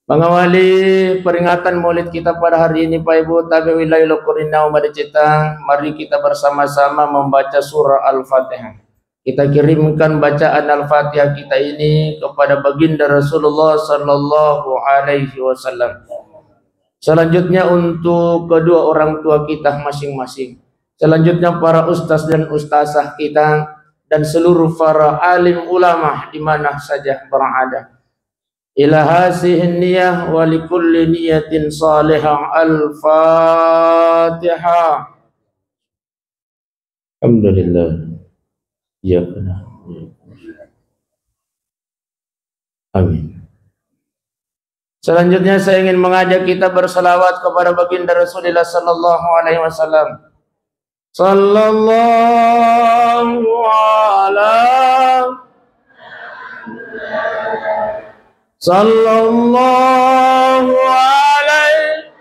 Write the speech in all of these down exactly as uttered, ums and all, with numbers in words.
Mengawali peringatan Maulid kita pada hari ini, Pak Ibu, tabe wilayah lokorinau madecetang, mari kita bersama-sama membaca surah Al-Fatihah. Kita kirimkan bacaan Al-Fatihah kita ini kepada Baginda Rasulullah sallallahu alaihi wasallam. Selanjutnya untuk kedua orang tua kita masing-masing. Selanjutnya para ustaz dan ustazah kita dan seluruh para alim ulama di mana saja berada. Ila hazihin niyah wa likulli niyatin salihah. Al-Fatihah. Alhamdulillah. Iyyaka na'budu. Amin. Selanjutnya saya ingin mengajak kita bersalawat kepada Baginda Rasulullah sallallahu alaihi wasallam. Sallallahu ala Sallallahu alaihi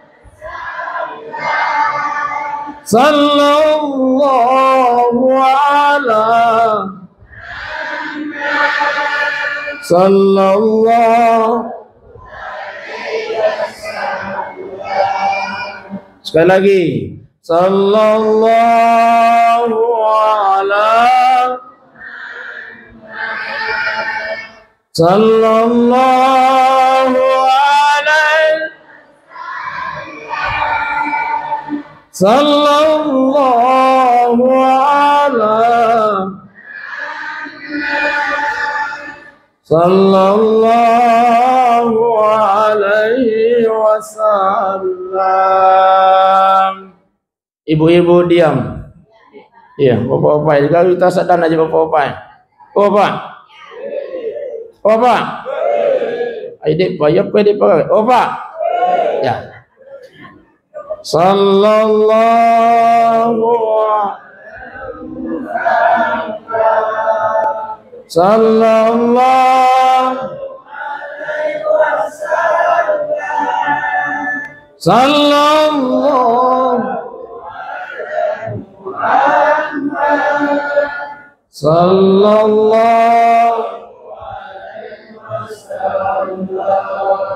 Sallallahu ala Sallallahu Sekali lagi. Sallallahu ala Sallallahu alaihi Sallallahu ala Sallallahu alaihi wasallam. Ibu-ibu diam. Iya, bapak-bapak. Kalau kita sadar aja bapak-bapak. Bapak. Bapak. Ayo, Dek, Pak. Ya, Pak, Dek, Pak. Bapak. Ya. Sallallahu Sallallahu Sallallahu Sallallahu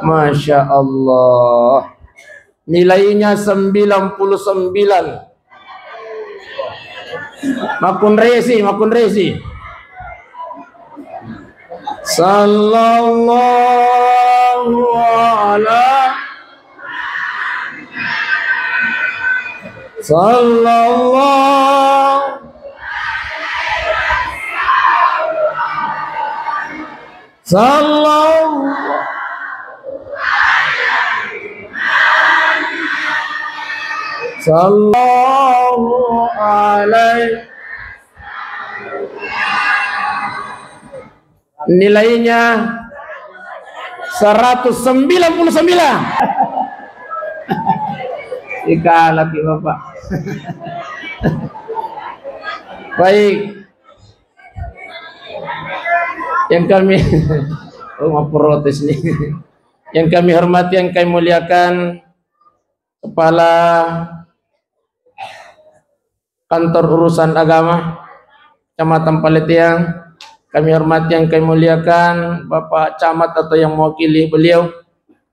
Masya Allah. Nilainya sembilan puluh sembilan. Makunresi, makunresi. Sallallahu ala Sallallahu Sallallahu Sallallahu alaihi Nilainya seratus sembilan puluh sembilan. Ikalaki Bapak. Baik. Yang kami, oh, mau protes nih. Yang kami hormati, yang kami muliakan, Kepala Kantor Urusan Agama Kecamatan Paleteang, kami hormati, yang kami muliakan Bapak Camat atau yang mewakili beliau,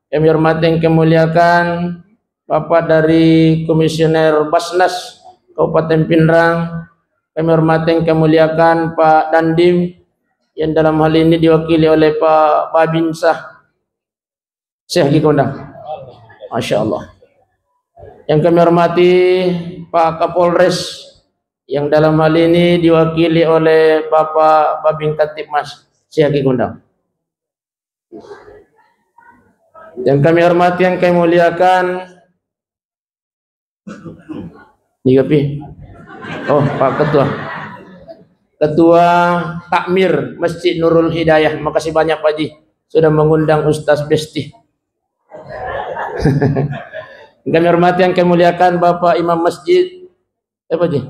kami hormati, yang kami muliakan Bapak dari Komisioner Basnas Kabupaten Pinrang, kami hormati, yang kami muliakan Pak Dandim, yang dalam hal ini diwakili oleh Pak Babinsa. Syekh Haji Kondang. Masya Allah. Yang kami hormati Pak Kapolres, yang dalam hal ini diwakili oleh Bapak Babin Kamtibmas, Syekh Haji Kondang. Yang kami hormati, yang kami muliakan, Niga pi? Oh, Pak Ketua. Ketua Takmir Masjid Nurul Hidayah. Makasih banyak, Pak Haji, sudah mengundang Ustaz Besti. Yang kami hormati, yang kami muliakan Bapak Imam Masjid. Eh, Pak Haji.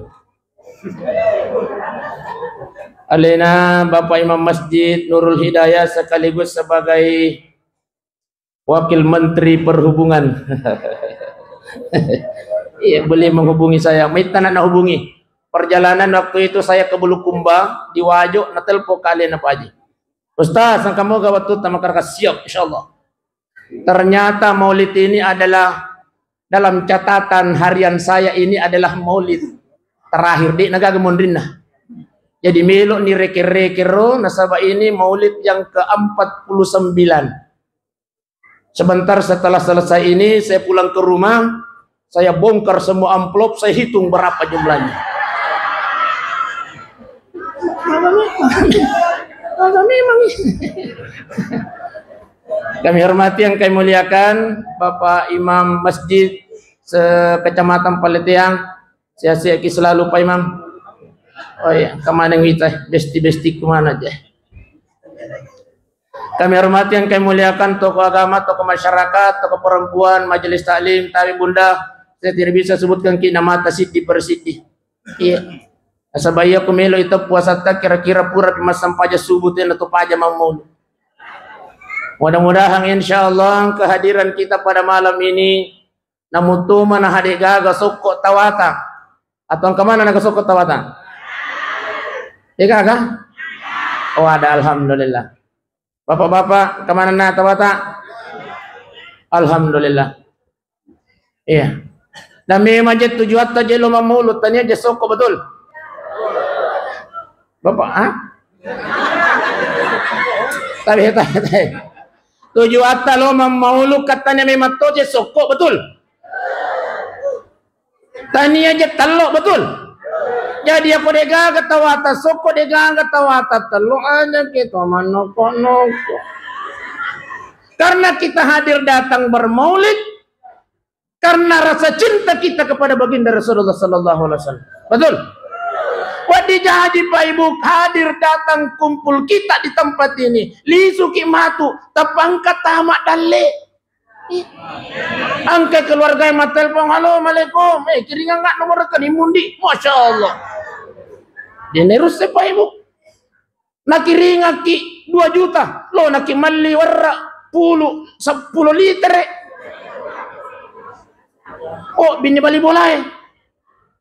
Alena Bapak Imam Masjid Nurul Hidayah sekaligus sebagai Wakil Menteri Perhubungan. Iya, boleh menghubungi saya. Maitta na hubungi. Perjalanan waktu itu saya ke Bulukumba, di Wajo, natelpon kalena Pak Haji. Ustaz, sangka moga waktu tamakar siap, insyaallah. Ternyata maulid ini adalah, dalam catatan harian saya ini adalah maulid terakhir, de' nagaga monrinna. Jadi melo' ni reke-reke ro, nasaba' ini maulid yang keempat puluh sembilan. Sebentar setelah selesai ini, saya pulang ke rumah, saya bongkar semua amplop, saya hitung berapa jumlahnya. Maka memang. Kami hormati, yang kami muliakan, Bapak Imam Masjid se-Kecamatan Paleteang, sehat-sehat ki selalu, Pak Imam. Oh iya, kemana kita, besti-besti kemana aja? Kami hormati, yang kami muliakan, tokoh agama, tokoh masyarakat, tokoh perempuan, majelis taklim, tapi Bunda, saya tidak bisa sebutkan ki namata siddi per siddi. Iya. Nasaba' iya ku melo' itu puasa ta kira-kira pura pi massampaja subuh tu na tu paja mammaulu. Mudah-mudahan insyaallah kehadiran kita pada malam ini namutu mana hade' gaga sokko' tawata. Atau engka mana naga sokko' tawata? De' gaga? Oh, ada, alhamdulillah. Bapak-bapak, engka mana na tawata? Alhamdulillah. Iya. Dan memang je tujuatta je lo mammaulu, tania je sokko', betul? Bapak, ah? Tapi, tapi, tapi. Tujuatta lo mammaulu, katanya memang to je sokko', betul? Tania je tello', betul? Jadi, ako de' gaga tawata sokko', de' gaga tawata tello', aja kita manoko-noko. Karena kita hadir datang bermaulid karena rasa cinta kita kepada baginda Rasulullah sallallahu alaihi wasallam. Betul? Waddi jaji, Pak Ibu, hadir datang kumpul kita di tempat ini. Lisuki matu, tapangka tama dalle. Ih. Angka keluarga yang matelpon, "Halo, Assalamualaikum." Eh, kiringang nggak nomor rekening mundi? Masya Allah. Dia nerus, Pak Ibu. Nakiringakki dua juta, lo nakimalli warra pulu, seppulo litere. Oh, binni bali bolae.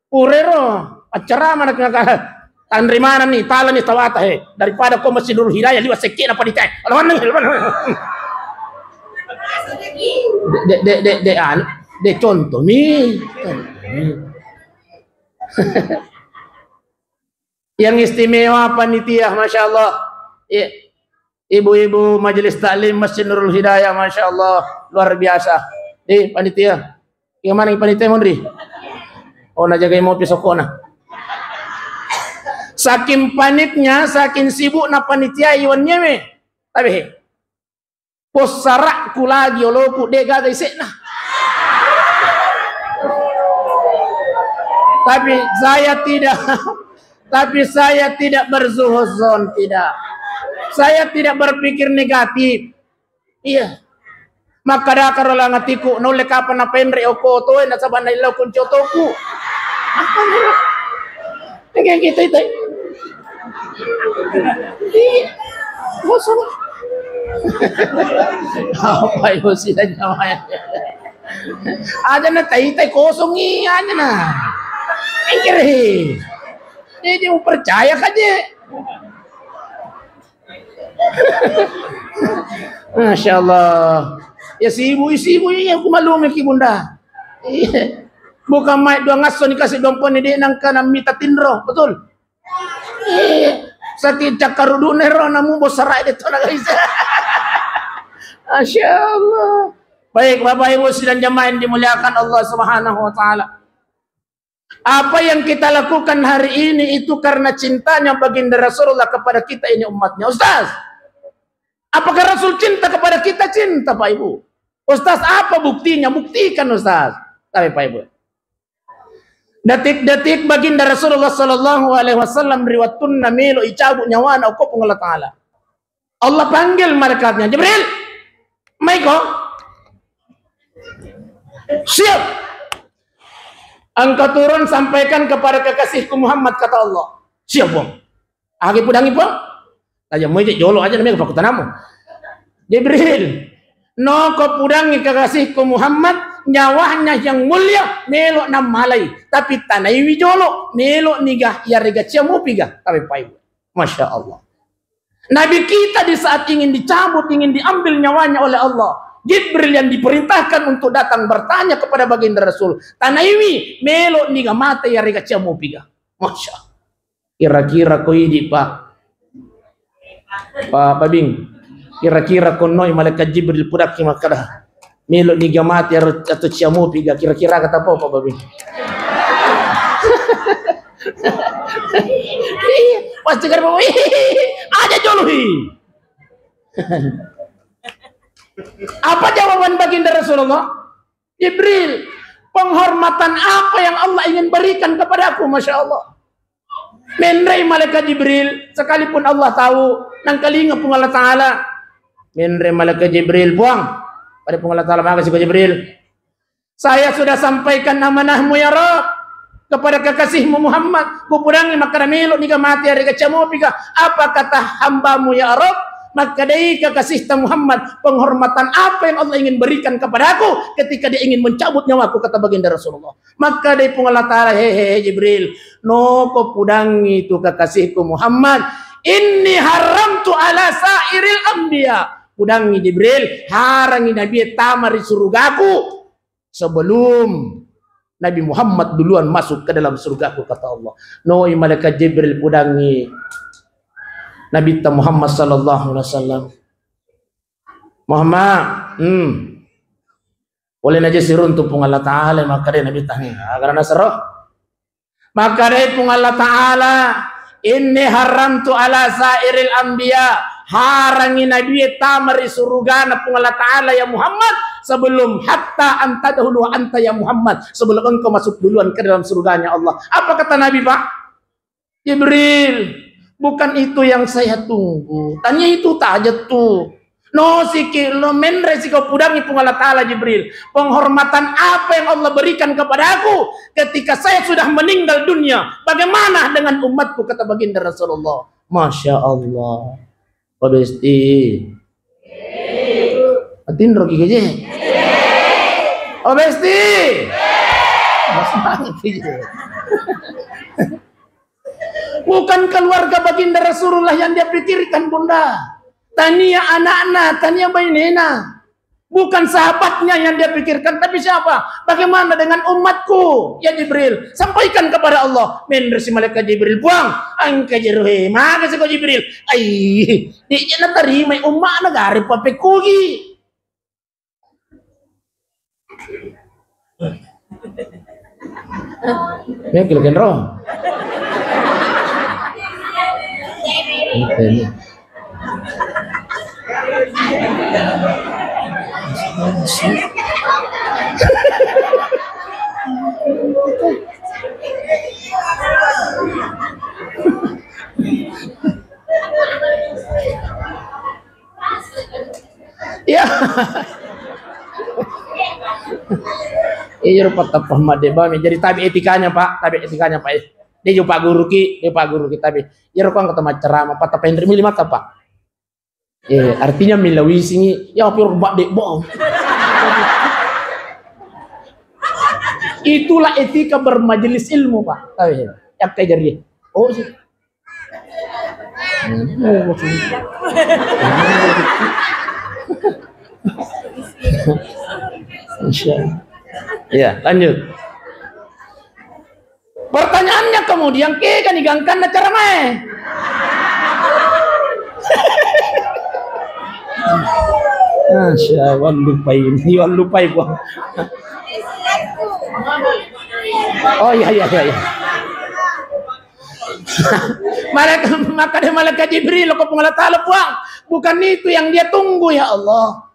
Purero, accarama nak-, nak-, tanri manenni, talani tawata he. Daripada ko Masjid Nurul Hidayah liwa' sekke'na panitiae. Alamanna, alamanna. De, de, de, de, anu, de contoh mi. Yang istimewa panitia, Masya Allah. Iya. Ibu-ibu majelis taklim Masjid Nurul Hidayah, Masya Allah, luar biasa. Eh, panitia. Yang mana yang panitia, Mondri? Oh, najagai mopi sokona. Saking paniknya, saking sibukna panitia iwan nyeme. Tapi, possarakku lagi oloku de gaga isekna. Tapi saya tidak, tapi saya tidak bersuhuzon, tidak. Saya tidak berpikir negatif. Iya. Makkadakaro lang atiku, naulle kapang napenre oko otoe nasaba naillau kunci otoku. Apa nih? Kayak gitu itu. Iya. Kosong. Apa itu sih namanya? Ada na tai tai kosong iya aja na. Pikir he. Dia mau percaya kaje. Masya Allah. Ya sibuk, sibuk, iya, aku maklumi ki Bunda. Iya. Bukan mai dua ngasso ni kasih domponi de nangka namita tinro, betul? Iya. Sakit cakkarudune ro namu bosarai de tona guys. Masya Allah. Baik, Bapak Ibu sidang jamaah yang dimuliakan Allah Subhanahu wa Ta'ala. Apa yang kita lakukan hari ini itu karena cintanya baginda Rasulullah kepada kita ini umatnya. Ustaz, apakah Rasul cinta kepada kita? Cinta, Pak Ibu. Ustaz, apa buktinya? Buktikan, Ustaz. Tapi, Pak Ibu, detik-detik baginda Rasulullah sallallahu alaihi wasallam riwattunna melo icabut nyawana okko Puang Allah Ta'ala. Allah panggil malaikatnya, "Jibril, maiko." "Siap. Engkau turun, sampaikan kepada kekasihku Muhammad," kata Allah. "Siap, Puang." "Agi pudangi, Puang?" "Aja, mau jolo aja namanya pakkutanamu." "Jibril, noko pudangi kekasihku Muhammad, nyawanya yang mulia, melo nammalai. Tapi tanaiwi jolo, melo niga, yarega cia mupiga." Tapi, Pak Ibu, Masya Allah. Nabi kita di saat ingin dicabut, ingin diambil nyawanya oleh Allah, Jibril yang diperintahkan untuk datang bertanya kepada Baginda Rasul, tanaiwi, melo niga mate yarega ciamopiga? Masya Allah. Kira-kira ko idi, Pak? Pak Babing, kira-kira ko noi malaikat Jibril pudakki makkada, melo niga mate aro atau ciamopiga, kira-kira kata apa, Pak Babing? Iya, pasti kan, Pak Babing. Aja jolo hi. Apa jawaban Baginda Rasulullah? Jibril, penghormatan apa yang Allah ingin berikan kepadaku? Masya Allah. Menrei malaikat Jibril, sekalipun Allah tahu, nangkalinga Puang Allah Ta'ala. Menrei malaikat Jibril, Puang, pada Puang Allah Ta'ala, makasih ko Jibril. Saya sudah sampaikan amanahmu ya Rabb kepada kekasihmu Muhammad. Kupudangi makkada melo niga mate yarega ciamopiga. Apa kata hambamu ya Rabb? Makkedai kekasihta Muhammad, penghormatan apa yang Allah ingin berikan kepadaku ketika dia ingin mencabut nyawaku, kata Baginda Rasulullah. Makkedai Puang Allah Ta'ala, he, he, he, Jibril, noko pudangi tu kekasihku Muhammad, inni haramtu ala sairil anbiya. Pudangi Jibril, harangi nabi tama ri surugaku sebelum Nabi Muhammad duluan masuk ke dalam surgaku, kata Allah. Noi malaikat Jibril pudangi Nabitta Muhammad sallallahu alaihi wasallam. Muhammad, hmm. Boleh naja siruntu Puang Allah Ta'ala, makkadai Nabitta, hmm, agara nasero. Makkadai Puang Allah Ta'ala, inni haramtu ala sairil anbiya, harangi nabi tama ri surugana Puang Allah Ta'ala ya Muhammad, sebelum hatta anta dahulu anta ya Muhammad, sebelum engkau masuk duluan ke dalam surganya Allah. Apa kata Nabi, Pak? Jibril, bukan itu yang saya tunggu. Tanya itu taja tu. No siki lo menre siko pudangi Puang Allah Ta'ala Jibril. Penghormatan apa yang Allah berikan kepadaku ketika saya sudah meninggal dunia? Bagaimana dengan umatku? Kata Baginda Rasulullah. Masya Allah. Pak Besti. Atinro ki gaje. Oh Besti. Mas banget ki. Bukan keluarga Baginda Rasulullah yang dia pikirkan, Bunda. Tania anakna, tania bainena. Bukan sahabatnya yang dia pikirkan, tapi siapa? Bagaimana dengan umatku? Ya Jibril, sampaikan kepada Allah. Menresi malaikat Jibril, buang. Angka jeruhe, maka siko Jibril. Ai, dia natarima umat negara papekugi. Ini kilo kenro. Ini. Ya. Iya, rupa teppa madde bami. Jadi tabe etikanya, Pak. Tabe etikanya, Pak. Eh. Dia juga Pak Guru ki, dia Pak Guru ki tabe. Ya, rupa kata macerama, Pak, teppa henry mili mata, Pak. Eh, artinya milawisingi, ya, piro madde bom. Itulah etika bermajelis ilmu, Pak. Tabe. Ya, kayak jadi. Oh, sih. Iya, lanjut. Pertanyaannya kemudian, kega ni gangkanna cara mae? Masya Allah, lupai ini, lupai gua. Oh iya, iya, iya, iya. Malaikat, maka dia malaikat Jibril, kau Puang Allah Ta'ala, Puang, bukan itu yang dia tunggu, ya Allah.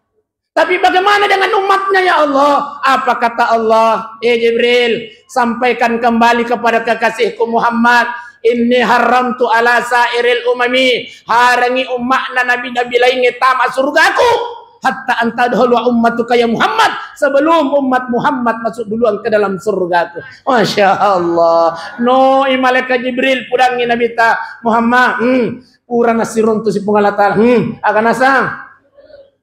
Tapi bagaimana dengan umatnya, ya Allah? Apa kata Allah? Eh Jibril, sampaikan kembali kepada kekasihku Muhammad, inni haramtu ala sairil umami, harangi umatna nabi-nabi lainnya tama surgaku. Hatta anta dahulu ummatuka ya Muhammad, sebelum umat Muhammad masuk duluan ke dalam surgaku. Masya Allah. Noi malaikat Jibril pudangi Nabi ta Muhammad. Hmm. Pura nasiruntu si Puang Allah Ta'ala. Hmm. Aga nasang?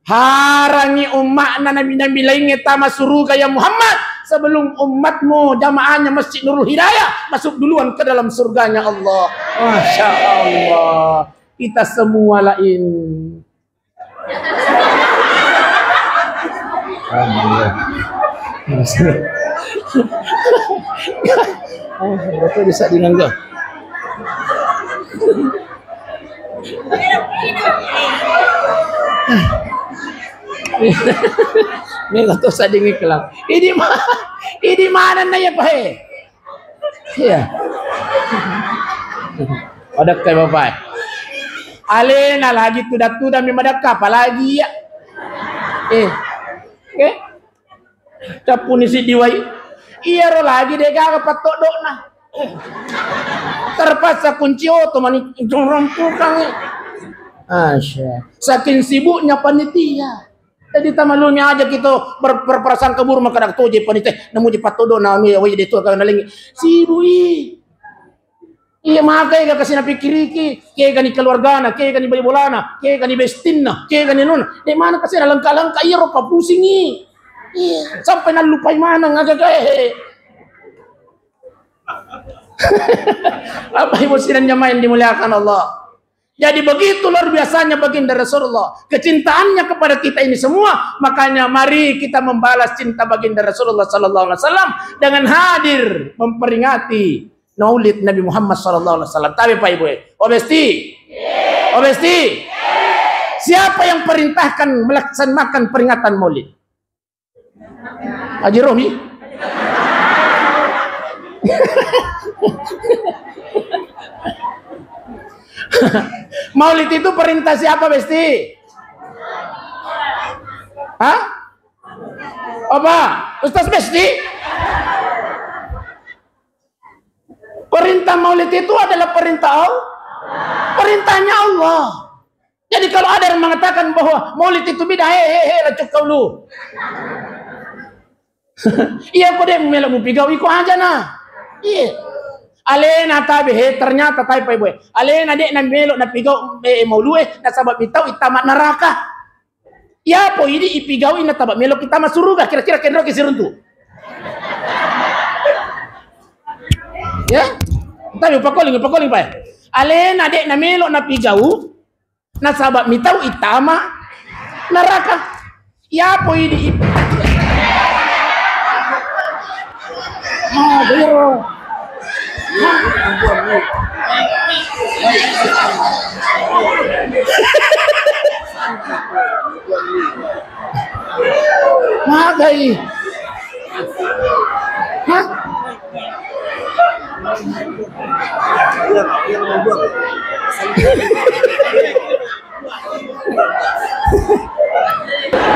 Harangi umatna nabi-nabi lainnya tama suruga ya Muhammad sebelum umatmu jamaahnya Masjid Nurul Hidayah masuk duluan ke dalam surganya Allah. Masya Allah. Kita semua lain. Alhamdulillah. Oh, betul bisa dengan gua. Ini satu sading iklan. Ini ma-, ini mana naya pahe? Iya. Madakka bapak. Alena lagi tuda-tuda mi madakka, apalagi iya. Eh. Eh. Cappuni siddi wai. Iyaro lagi de gaga pattoddo'na. Terpaksa kunci oto mani jorong tukang. Asya. Saking sibuknya panitia. Jadi tamalumi aja kita ber-, berprasangka buruk maka dak toje panitia. Namuji pattoddo'na anu ya wai de tu kau nalengi. Sibui. Iya, maka ega kasi napikkiriki, kegani keluargana, kegani bali bolana, kegani bestinna, kegani anunna. De mana kasi nalengka-lengka, iyaro papusingi. Iya, sampai nallupai maneng aga gae. Bapak Ibu sidang jamaah yang dimuliakan Allah. Jadi begitu luar biasanya baginda Rasulullah, kecintaannya kepada kita ini semua. Makanya mari kita membalas cinta baginda Rasulullah sallallahu alaihi wasallam dengan hadir memperingati Maulid Nabi Muhammad sallallahu alaihi wasallam. Tapi Pak Ibu, eh, oh besti? Oh besti? Siapa yang perintahkan melaksanakan peringatan Maulid? Haji Romi? Maulid itu perintah siapa, Besti? Hah? Apa? Ustaz Besti? Perintah Maulid itu adalah perintah Allah. Perintahnya Allah. Jadi kalau ada yang mengatakan bahwa Maulid itu bid'ah, he he he, lacuk kau lu. Iya, ko de melo mupigau iko aja na. Iya. Alena tabe he, ternyata tai pai boy. Alena de na melo na pigau, eh, maulue, nasaba mitau itama neraka. Iya po idi ipigau ina taba melo kita masuruga, kira-kira kendro ke siruntu. Ya? Tapi pakoling, pakoling pai. Alena de na melo na pigau, nasaba mitau itama neraka. Yapo idi ip-, ah, biro. Magai. Hah?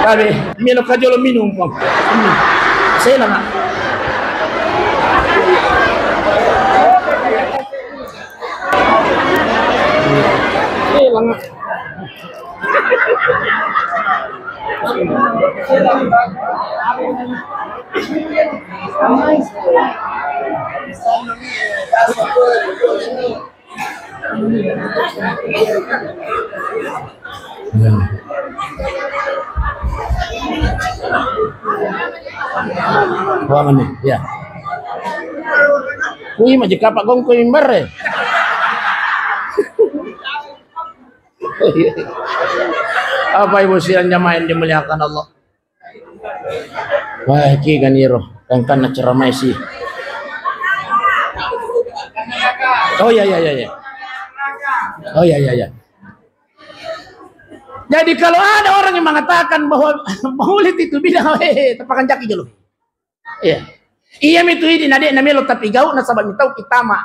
Tabe, melo kajolo minum, Bang. Saya lama. Saya lama. Ya. Ruangan nih, ya. Kui maju kapak gongkoi mimbar, eh. Apa ibu sidang jamaah yang dimuliakan Allah? Wah, ki ganiro, kan na ceramai si. Oh ya ya ya ya. Oh ya ya ya. Jadi kalau ada orang yang mengatakan bahwa maulid itu bid'ah, hehe, tepakan jaki jolo. Iya. Iya mitu idi na de na melo tapi gau nasaba mitau kitama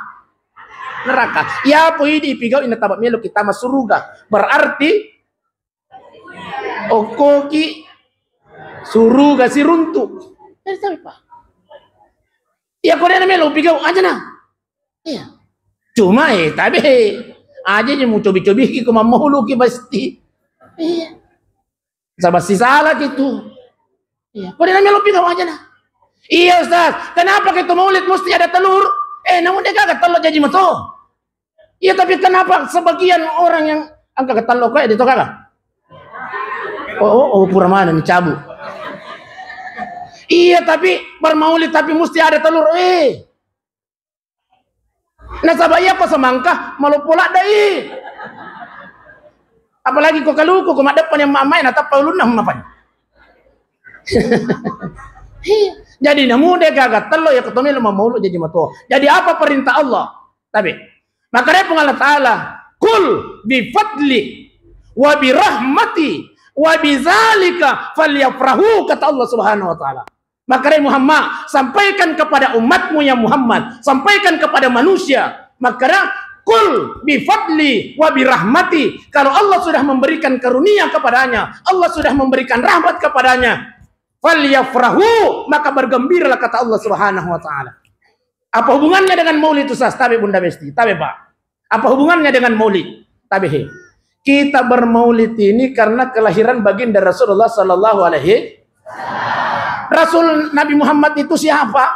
neraka. Iya po idi ipigau ina taba melo kitama suruga. Berarti okkoki suruga siruntu. Jadi sampai, Pak. Iya, ko de na melo pigau aja na. Iya. Cuma, eh, tabe aja je mu cobi-cobiki ko mammauluki pasti. Iya. Saba sisala gitu. Iya. Ko de na melo pigau aja na. Iya, Ustaz. Kenapa kita maulid mesti ada telur? Eh, namun dia kagak telur jadi meto. Iya, tapi kenapa sebagian orang yang angka ketello kok itu kagak? Oh, oh, oh, pura mana nih cabu? Iya, tapi bermaulid tapi mesti ada telur. Eh. Nasaba iya ko semangka, maloppo laddai. Apalagi ko kaluku, ko maddeppani amma-ammae, natappa ulunna, mapan. Jadi namu de gaga tello ya ketemu lo maulu jadi mato. Jadi apa perintah Allah? Tapi maka dia Allah Ta'ala, "Qul bi fadli wa bi rahmati wa bi zalika falyafrahu," kata Allah Subhanahu wa Ta'ala. Maka dia Muhammad, sampaikan kepada umatmu ya Muhammad, sampaikan kepada manusia. Maka dia, "Qul bi fadli wa bi rahmati." Kalau Allah sudah memberikan karunia kepadanya, Allah sudah memberikan rahmat kepadanya, "falyafrahu," maka bergembiralah, kata Allah Subhanahu wa Ta'ala. Apa hubungannya dengan maulid, Ustaz? Tabe, Bunda Besti, tabe, Pak. Apa hubungannya dengan maulid? Tabe, he. Kita bermaulid ini karena kelahiran baginda Rasulullah sallallahu alaihi. Rasul Nabi Muhammad itu siapa?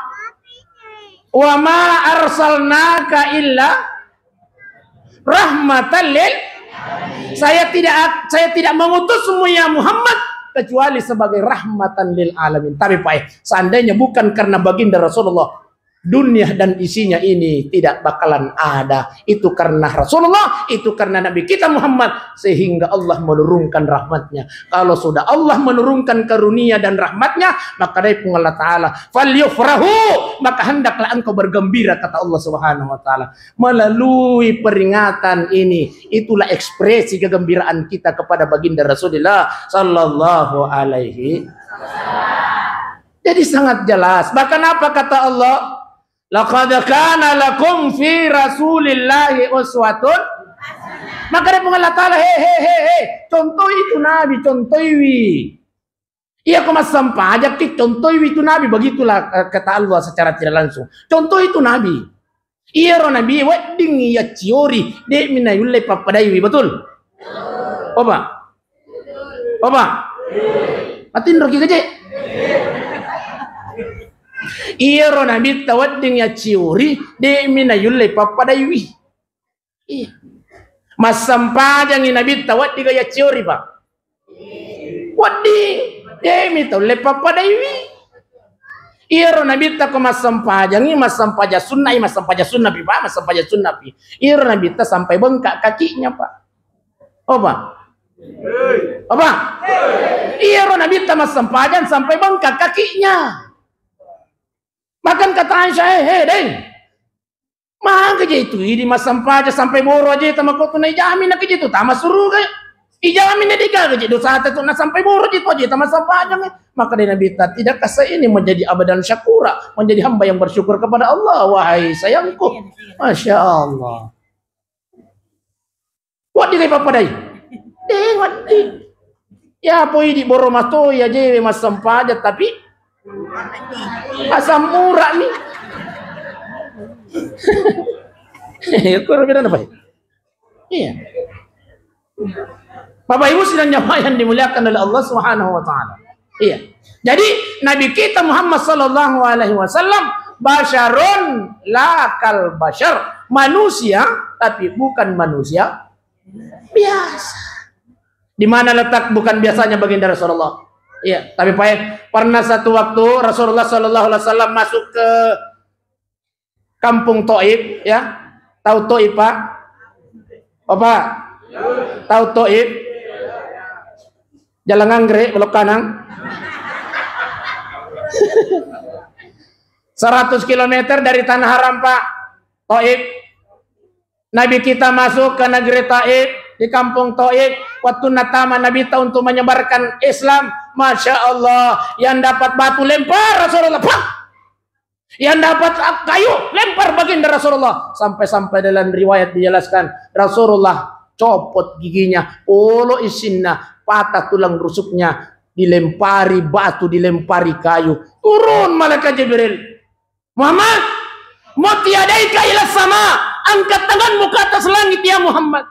"Wa ma arsalnaka illa rahmatan lil." Saya tidak, saya tidak mengutusmu ya Muhammad kecuali sebagai rahmatan lil alamin. Tapi Pak, eh, seandainya bukan karena baginda Rasulullah, dunia dan isinya ini tidak bakalan ada. Itu karena Rasulullah, itu karena Nabi kita Muhammad, sehingga Allah menurunkan rahmatnya. Kalau sudah Allah menurunkan karunia dan rahmatnya, maka dari Puang Allah Ta'ala, "Falyafrahu," maka hendaklah engkau bergembira, kata Allah Subhanahu wa Ta'ala. Melalui peringatan ini, itulah ekspresi kegembiraan kita kepada baginda Rasulullah sallallahu alaihi. Jadi sangat jelas. Bahkan apa kata Allah? "Laqad kana lakum fi Rasulillahi uswatun." Maka dia Puang Allah Ta'ala, "He, he, he, he, contoh itu Nabi, contohiwi. Iya ko massampajakki, contohiwi itu Nabi." Begitulah, eh, kata Allah secara tidak langsung. "Contoh itu Nabi. Iyaro Nabi wedding iya ciori, de'mi nayulle pappadaiwi, betul?" Apa? Apa? Matinro ki gaje. Iyaro Nabitta wedding yacciuri, de'mi nayulle pappadaiwi. Iya. Massempajangi Nabitta wedding yacciuri, Pak. Wedding, de'mi taulle pappadaiwi. Iyaro Nabitta ko massempajangi, massempajang sunna'i, massempajang sunnapi, Pak, massempajang sunnapi. Iyaro Nabitta sampai bengkak kakinya, Pak. Apa? Apa? Iyaro Nabitta massempajang sampai bengkak kakinya. Bahkan kata Aisyah, "Eh, eh, Deng, maka je itu idi massempajang sampai boro aja tama kotu na ijamin na keje tu tama suruga. Ijamin na degaga je dosata tu na sampai boro je tu aja tama sempajang." Maka dari Nabitta, "Tidakkah saya ini menjadi abdan syakura, menjadi hamba yang bersyukur kepada Allah, wahai sayangku?" Masya Allah. Wedding kai pappadai? Deng wedding. Ya poi di boro mato ya jewe massempajang tapi asam urat ni. Iya, kurang beda apa? Iya. Bapak Ibu sidang jamaah yang dimuliakan oleh Allah Subhanahu wa Ta'ala. Iya. Jadi Nabi kita Muhammad sallallahu alaihi wasallam basyarun la kal basyar, manusia tapi bukan manusia biasa. Di mana letak bukan biasanya baginda Rasulullah? Iya, tapi Pak, pernah satu waktu Rasulullah sallallahu alaihi wasallam masuk ke Kampung Toib, ya. Tahu Toib, Pak? Bapak? Tahu Toib? Jalan Anggrek, belok kanan. Seratus kilometer dari Tanah Haram, Pak. Toib. Nabi kita masuk ke negeri Taib, di kampung Taib, waktu natama Nabi ta untuk menyebarkan Islam, Masya Allah, yang dapat batu lempar Rasulullah, pak! Yang dapat kayu lempar baginda Rasulullah. Sampai-sampai dalam riwayat dijelaskan, Rasulullah copot giginya, polo isinna, patah tulang rusuknya, dilempari batu, dilempari kayu. Turun malaikat Jibril. Muhammad, mau tiadaika ila sama, angkat tanganmu ke atas langit ya Muhammad.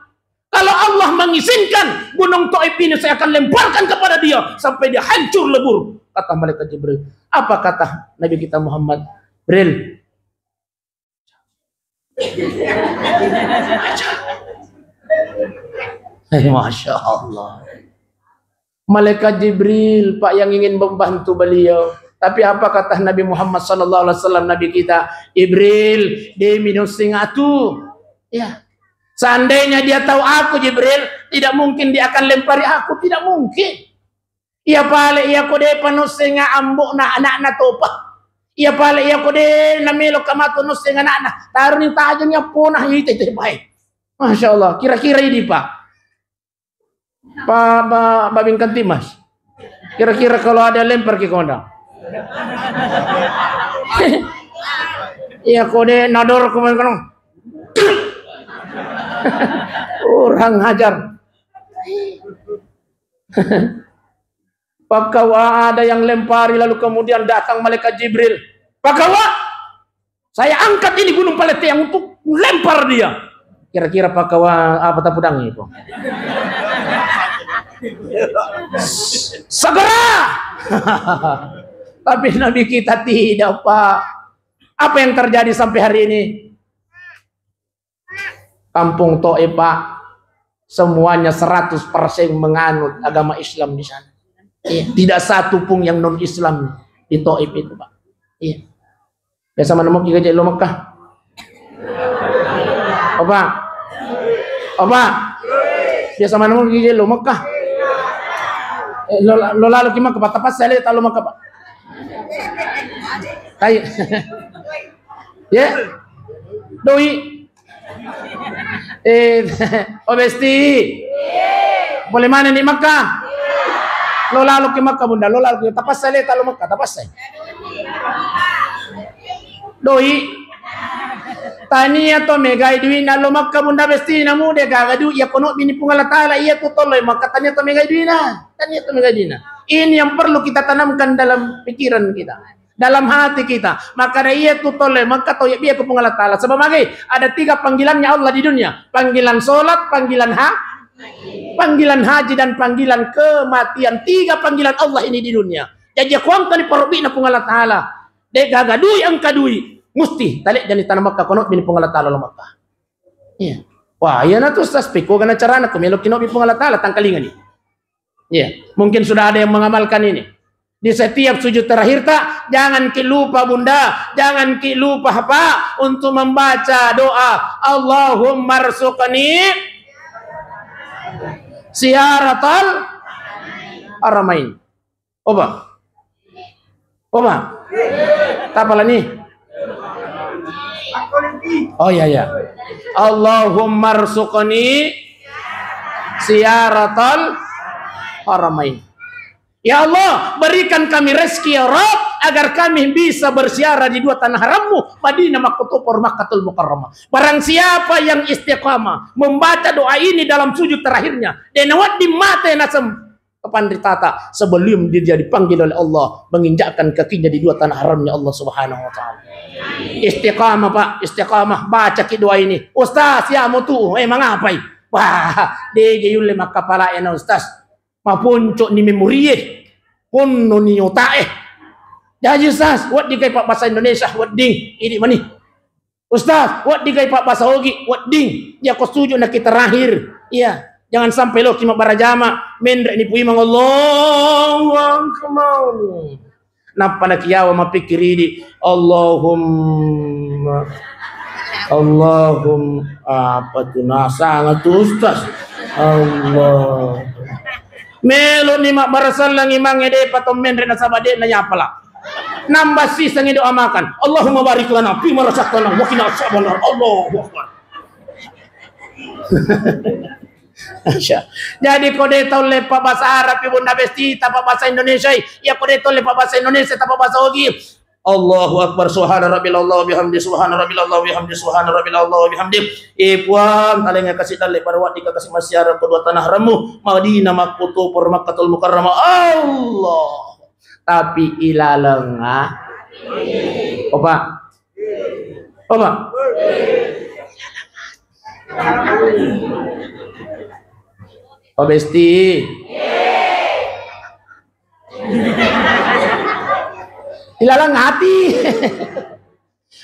Kalau Allah mengizinkan, gunung Taif ini saya akan lemparkan kepada dia sampai dia hancur lebur, kata malaikat Jibril. Apa kata Nabi kita Muhammad? Bril. Eh, Masya Allah. Malaikat Jibril, Pak, yang ingin membantu beliau. Tapi apa kata Nabi Muhammad sallallahu alaihi wasallam, Nabi kita, "Jibril, demi nussing atu." Ya. Seandainya dia tahu aku, Jibril, tidak mungkin dia akan lempari aku, tidak mungkin. Iya pale iya ko de' pa nusseng ambo'na ana'na topa. Iya pale iya ko de' namelo ka matu nusseng ana'na. Taroni tajeng iya pona iya tete bae. Masya Allah, kira-kira ini, Pak. Pak, Pak, Pak Bingkan Timas. Kira-kira kalau ada lempar ke kondang. Iya ko de' nador ko main kono. Kurang ajar. Pakkawa ada yang lempari, lalu kemudian datang malaikat Jibril. Pakkawa, saya angkat ini gunung Palette yang untuk lempar dia. Kira-kira pakkawa apa tapudang itu? Segera. Tapi Nabi kita tidak, Pak. Apa yang terjadi sampai hari ini? Kampung To'e, Pak, semuanya seratus persen menganut agama Islam di sana. Iya, tidak satu pun yang non-Islam di To'e itu, Pak. Iya. Biasa mana mau kita lo Mekah? Apa? Apa? Biasa mana mau kita lo Mekah? Eh, lo, lo lalu ki Mekah, Pak. Tapas saya lihat lo Mekah, Pak. Ayo. Ya? Doi. Eh, oh Besti. Boleh mana ni Mekah? Lo lalu ke Mekah, Bunda, lo lalu ke, tapas saya lihat lo Mekah, tapas saya. Doi. Tania to megai duina lo Mekah, Bunda Besti, namu de gaga du, iya kono bini Puang Allah Taala, iya tu tollo Mekah, tania to megai duina. Tania to megai duina. Ini yang perlu kita tanamkan dalam pikiran kita, dalam hati kita. Maka ada iya tu tollo Mekah tau iya biya ke Puang Allah Taala. Sebab magi ada tiga panggilannya Allah di dunia. Panggilan sholat, panggilan ha-, panggilan haji, dan panggilan kematian. Tiga panggilan Allah ini di dunia. Jadi aku angkani parobina Puang Allah Taala. De gaga dui engka dui. Musti tale jani tanah Mekah kono bini Puang Allah Taala lo Mekah. Iya. Wah, iya na tu Ustaz, pekko gana carana ko melo kinobi Puang Allah Taala tangkalingani. Iya, mungkin sudah ada yang mengamalkan ini. Di setiap sujud terakhir ta, jangan ki lupa Bunda, jangan ki lupa Pak untuk membaca doa Allahumma rzuqni ziyaratal haramain. Oba. Oba. Tapalani. Oh iya iya. Allahumma rzuqni ziyaratal haramain. Ya Allah, berikan kami rezeki ya Rabb, agar kami bisa berziarah di dua tanah harammu, Madinah Makkotopor Makkatul Mukarramah. Barang siapa yang istiqamah membaca doa ini dalam sujud terakhirnya, de nawedding mate nasem kepanritata sebelum dia dipanggil oleh Allah menginjakkan kakinya di dua tanah haramnya Allah Subhanahu wa Ta'ala. Istiqamah Pak, istiqamah, baca ki doa ini. Ustaz, ya mutu, eh mangapai? Wah, de je yulle makkapala ena Ustaz. Maponco ni memorie, ponno ni otak eh. Jaji Ustaz, wedding kai pabbasa Indonesia, wedding, idi mani. Ustaz, wedding kai pabbasa Ogi, wedding. Iya ko sujud na ki terakhir. Iya, jangan sampai lo ki mabbarajama, menre ni puimang Allahu Akbar. Nappa nakiyawa mapikkiri di Allahumma Allahum apa tu nasanga tu Ustaz. Allah. Melo ni mabbarasallang imangnge de patommenre nasaba de na yapala. Nambah sisangi doa makan. Allahumma barik lana fi ma razaqtana wa qina adzabannar. Allahu Akbar. Masya. Jadi ko de tau le pabbasa Arab Bunda Besti, ta pabbasa Indonesia, iya ko de tau le pabbasa Indonesia, ta pabbasa Ogi. Allahu Akbar, subhana rabbil Allah bihamdi, subhana rabbil Allah bihamdi, subhana rabbil Allah bihamdi. Eh Puang, talenga kasi dalle baru waddi ka kasi massiara ko dua tanah harammu, Madinah Makkotopor Makkatul Mukarramah. Allah. Tapi ilalenga. Opa. Opa. Oh Besti. Ilalang hati.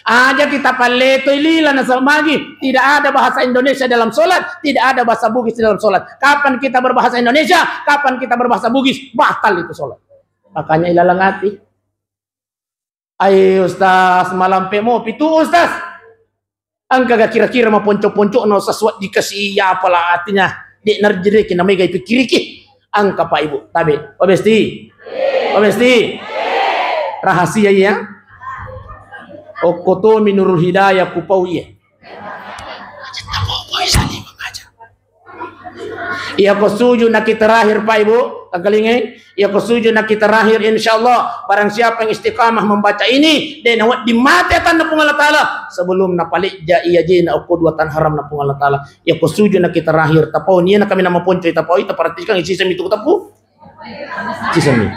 Aja kita palletoi lila nasaba magi. Tidak ada bahasa Indonesia dalam sholat, tidak ada bahasa Bugis dalam sholat. Kapan kita berbahasa Indonesia, kapan kita berbahasa Bugis, batal itu sholat. Makanya ilalang hati. Ai Ustaz, malampe mopi tu Ustaz. Engkaga kira-kira maponco-poncona Ustaz, wedding kasi iya pala artinya de narjereki na mega ipikkiriki. Engka, Pak, Ibu, tabe. Pabesti? Pabesti? Rahasia iya. Okko tomi Nurul Hidayah kupau iya. Iya ko sujud naki terakhir, Pak, Ibu, tangkalingai. Iya ko sujud naki terakhir, insyaallah, barang siapa yang istiqamah membaca ini, de nawedding mate atanna Puang Allah Taala sebelum napalejja iya jena okko dua tanah haram na Puang Allah Taala. Iya ko sujud naki terakhir, tapauni, iya na kami nama poncoi tapaui, taperhatikan isi semi tu tapu. Sisami.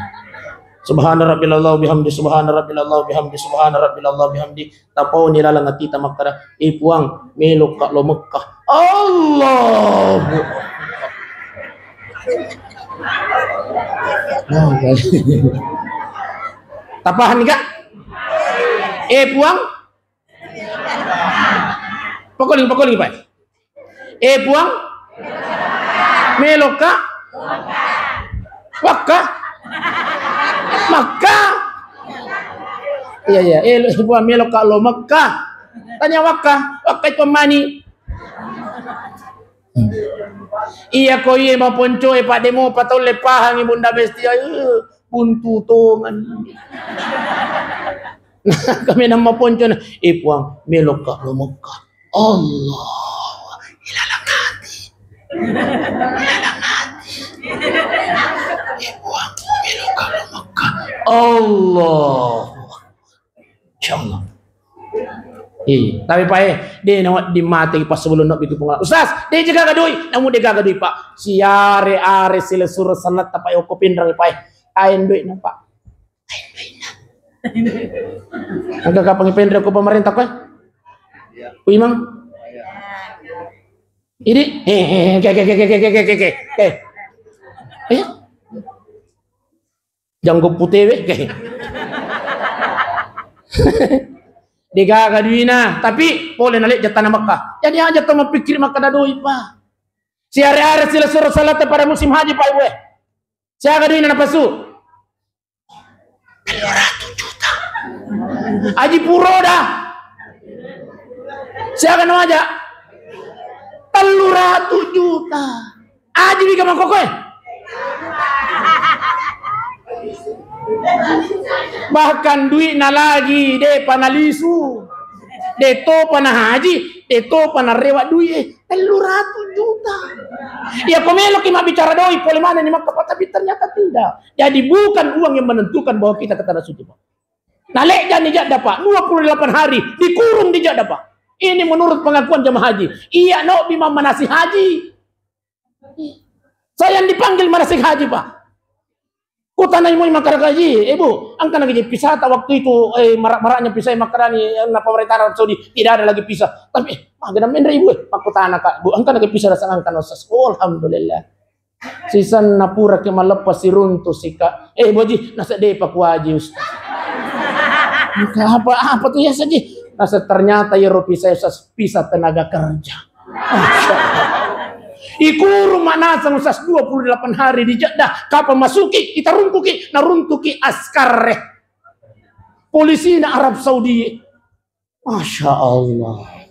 Subhana rabbil a'la bihamdi, subhana rabbil a'la bihamdi, subhana rabbil a'la bihamdi. Tapauni laleng atita makkada, "Eh, Puang, melokka lo Mekkah." Allahu Akbar. Tapahani, Kak? "Eh, Puang." Pakoling, pakoling, Pak. "Eh, Puang, melokka wakka Makka?" Iya, iya. "Eh, Puang, melokka lo Makka?" Tanya wakka, wakka itu mani. Iya ko iye maponcoe, Pak, de mopa taulle pahangi Bunda Besti. Ayo, buntu tongan. Nah, kami nama poncona, "Eh, Puang, melokka lo Mekka?" Allah, ilalang hati. Ilalang hati. "Eh, Puang, melokka lo Mekka?" Allah. Insyaallah. Iya, tapi Pak, eh, de nawedding mate pas sebelum nak bitu pengawa. "Ustaz, de jaga gadoi." "Namu de gaga doi, Pak?" "Siare-are sila suruh salat, Pak, okko pinrang, Pak, eh. Ain doi na, Pak." Engka kapang penre ko pemerintah ko? Ku imang? Idi? Hehehe, ke, ke, ke. Eh? Janggo putewe, ke. Degaga duina, tapi pole nalek jattana Makkah. Jadi aja to mappikir Makkah dadoi, Pak. Siare-are sila suruh salat pada musim haji, Pak, Ibu, eh. Siaga duina napasu? Tellu ratu juta. Aji puro dah. Siaga no aja? Tellu ratu juta. Aji wiga mangkoko, eh? Bahkan duitna lagi de panalisu. De topa na haji, de topa na rewa duit, eh. Tellu ratu juta. Iya, ko meloki mabbicara doi, pole maneng ni Makkah, tapi ternyata tidak. Jadi bukan uang yang menentukan bahwa kita ke tanah suci, Pak. Nalejjani Jeddah, Pak, dua puluh delapan hari dikurung di Jeddah, Pak. Ini menurut pengakuan jamaah haji. Iya, no, bi mammanasi haji. Saya yang dipanggil manasik haji, Pak. Kutanai moi makkada, "Haji, eh, Bu, engka nagi je pisata waktu itu, eh, marak-maraknya pisai makkadani, eh, na pemerintah Arab Saudi, tidak ada lagi pisah." Tapi, eh, magena menre ibu, eh, makkutana, Kak, "Bu, engka nagi pisah rasa engka na, Ustaz?" "Oh, alhamdulillah. Sisanna pura ke maleppa siruntu sika." "Eh, Bu Haji, nasa depa kuaji, Ustaz." "Maka apa, apa tuh ya saja?" "Nasa ternyata ya ropi saya, Ustaz, pisah tenaga kerja." Ikurung manaseng, Ustaz, dua puluh delapan hari di Jeddah. Kapan masuki, kita rungkuki, naruntuki askar, eh. Polisina Arab Saudi. Masya Allah.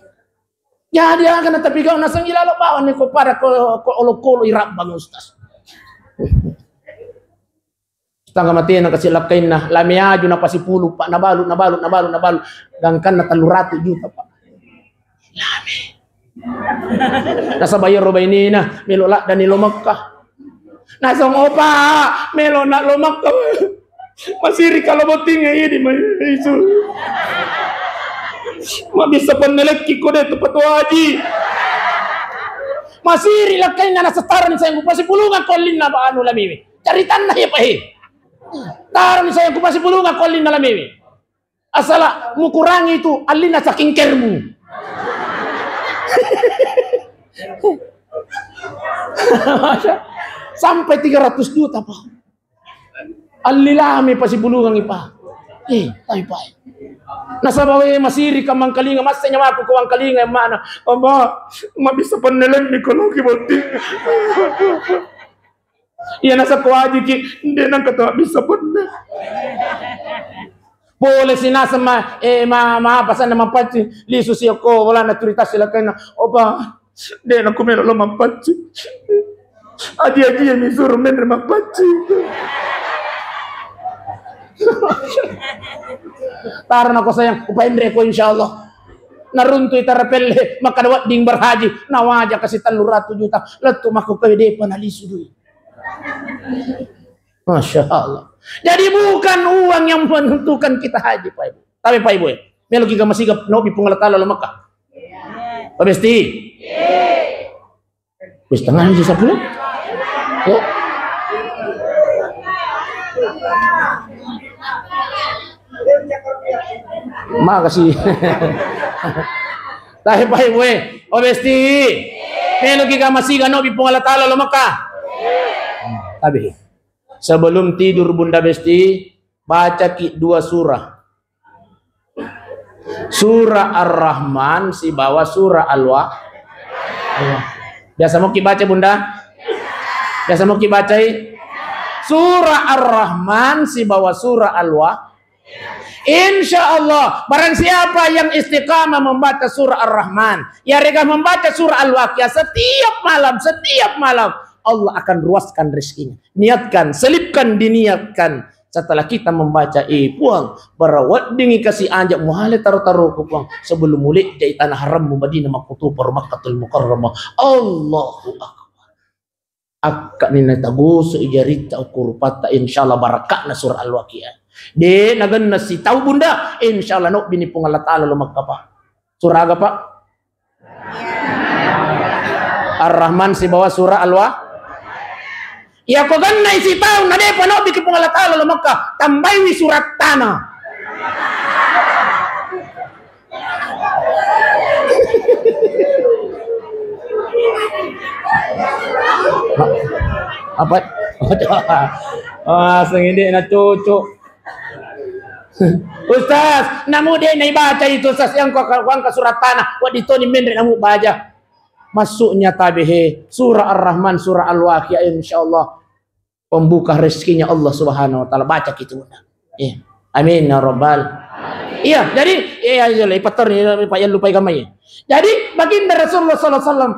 Jadi, aga na tapi kau naseng ilalo bawang ni ko pada ko, ko olokolo irabbang, Ustaz. Setengah mati na kasi lakkainna, lame aju na pasipulu, Pak, nabalu, nabalu, nabalu, nabalu. Gangkanna tellu ratu juta, Pak. Lame. Nasaba iyaro bainena melo laddani lo Mekka. Naseng, "Opa, melo na lo Mekka." "Masiri kalo botting idi mai isu. Mabissa pennelekki ko de tu patu haji." Masiri lakkainna nasettarani sayang kupasipulunga ko allinna ba anu lamewe. Caritanna ya, Pak, he. Taroni sayang kupasipulunga ko allinna lamewe. Asala mukurangi itu allinna saking kermu. Sampai tiga ratus juta, Pak. Alli lame pasipulungangi, Pak. Eh, tapi, Pak. Nasaba we masiri ka Mangkalinga, masse nyawaku ko Mangkalinga yang mana? Apa? Mabissa pennelenni ko loki botting. Iya, nasakko ajiki, nde nangka tama bisa penne. Pole sinaseng ma, eh, ma, ma, apa sana mapaccing, lisu siokko, wala na curita silakaina. Opa, nde nangko melo lo mapaccing. Aji-aji yang disuruh menre mappaccing. Taro nako sayang, upaenre ko insyaallah. Naruntui tara pelle, makkada wedding berhaji, nawaja kasi tellu ratu juta, lettu makko kewe depa nalisu dui. Masya Allah. Jadi bukan uang yang menentukan kita haji, Pak Ibu. Tapi Pak Ibu, ya, melo kiga masiga nobi Puang Allah Taala lo Mekah. Pak Besti. Wis tengah sisa sepuluh. Ya. Makasih. Tahe pai we. Oh Besti. Melo kiga masiga nobi Puang Allah Taala lo Mekah. Tapi sebelum tidur Bunda Besti, bacaki dua surah. Surah Ar-Rahman sibawa surah Al-Wa-, Al-Wa-, biasa moki baca, Bunda? Biasa moki bacai? Surah Ar-Rahman sibawa surah Al-Wa-, insya Allah, barang siapa yang istiqamah membaca surah Ar-Rahman, yarega membaca surah Al-Waqiah setiap malam, setiap malam, Allah akan ruaskan rezekinya. Niatkan, selipkan, diniatkan. Setelah kita membaca, eh Puang, bara weddingi kasi aja muhale taro-taroku Puang, sebelum mulejjai tanah harammu Madinah makkutoparo Makkatul Mukarramah. Allahu Akbar. Akka ni natagosok i jaritta okko rupatta, insyaallah barakatna surah Al-Waqiah. De nagenna sitau Bunda, insyaallah nobbini Puang Allah Taala lo Makkah pa. Surah aga pa? Ar-Rahman sibawa surah Al-Wa-, iya ko gennai sitaung na depa nobbiki Puang Allah Taala lo Mekah, tambaiwi surat tanah. Apa? Ah, sengide na cocok. Ustaz, namu de naibaca itu, Ustaz, yang kau, kau angkat surat tanah, wa ditoni menre namu baca. Maksudnya tabehe, surah Ar-Rahman, surah Al-Waqiah, insyaallah pembuka rezekinya Allah Subhanahu wa Taala. Baca gitu, Bunda. Iya. Amin ya rabbal. Iya, jadi iya, iya, iya, pator ni, Pak, yang lupa ikan mai. Jadi baginda Rasulullah sallallahu alaihi wasallam,